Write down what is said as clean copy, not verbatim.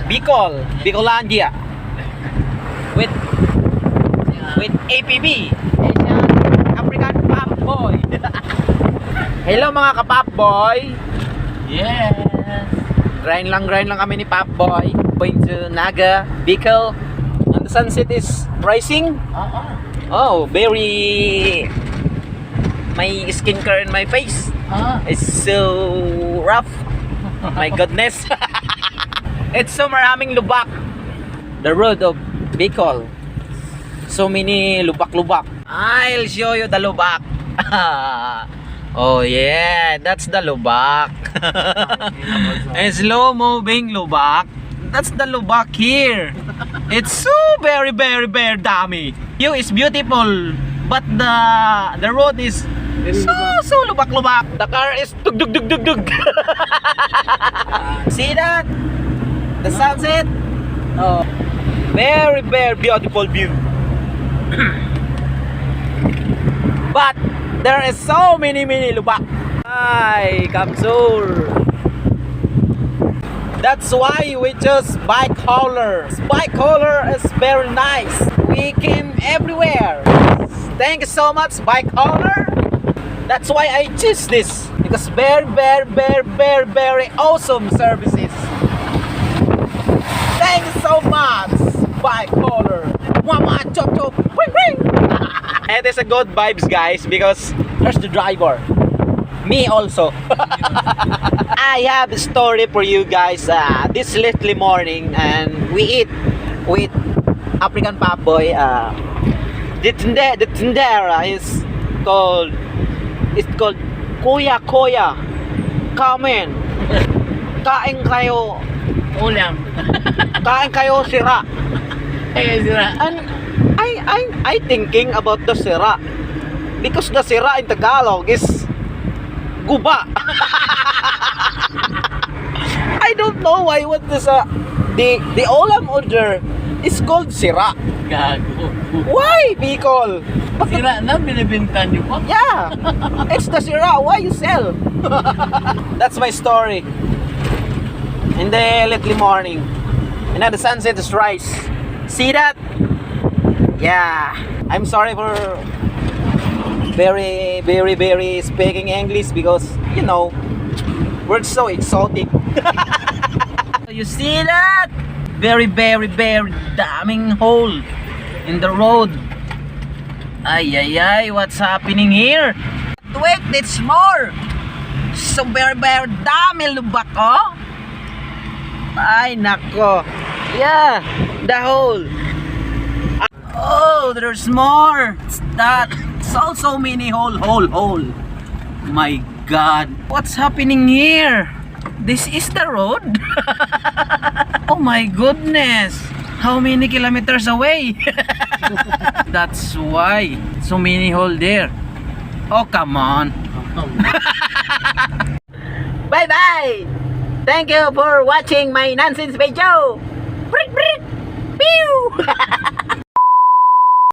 Bicolandia. With APB, Asian African Pop Boy. Hello mga ka-Pop Boy. Yes. Grind lang kami ni Pop Boy. Going to Naga, Bicol. And the sunset is rising. Oh, very. My skincare in my face. It's so rough. My goodness. It's so maraming lubak. The road of Bicol. So many lubak-lubak. I'll show you the lubak. Oh yeah, that's the lubak. A slow moving lubak. That's the lubak here. It's so very dummy. You is beautiful, but the road is so lubak-lubak. The car is dug. See that? The sunset. Oh, very beautiful view. But there is so many lubak. Ay, Kamsur. That's why we chose bike hauler. Bike hauler is very nice. We came everywhere. Thank you so much, bike hauler. That's why I choose this, because very awesome services. Thank you so much, bike hauler. Mama chop ring. It is a good vibes, guys, because there's the driver, me also. I have a story for you guys. This lately morning, and we eat with African Pop Boy. The tindera is called Kuya. Come in. Kain kayo Ulam. Kain kayo sira. Sira. And I thinking about the sira, because the sira in Tagalog is guba. I don't know why what this the ulam order is called sira. Gago. Why Bicol? Sira na binibinta niyo po? Yeah, it's the sira. Why you sell? That's my story. In the early morning, and now the sunset is rise. See that? Yeah. I'm sorry for very speaking English, because you know we're so exotic. You see that? Very damning hole in the road. Ay, what's happening here? Wait, it's more. So very dami lubak, oh. Ay nako. Yeah, the hole. Oh, there's more. It's that. So many hole. My God, what's happening here? This is the road. Oh my goodness. How many kilometers away? That's why so many hole there. Oh, come on. Bye. Thank you for watching my nonsense video. Pew.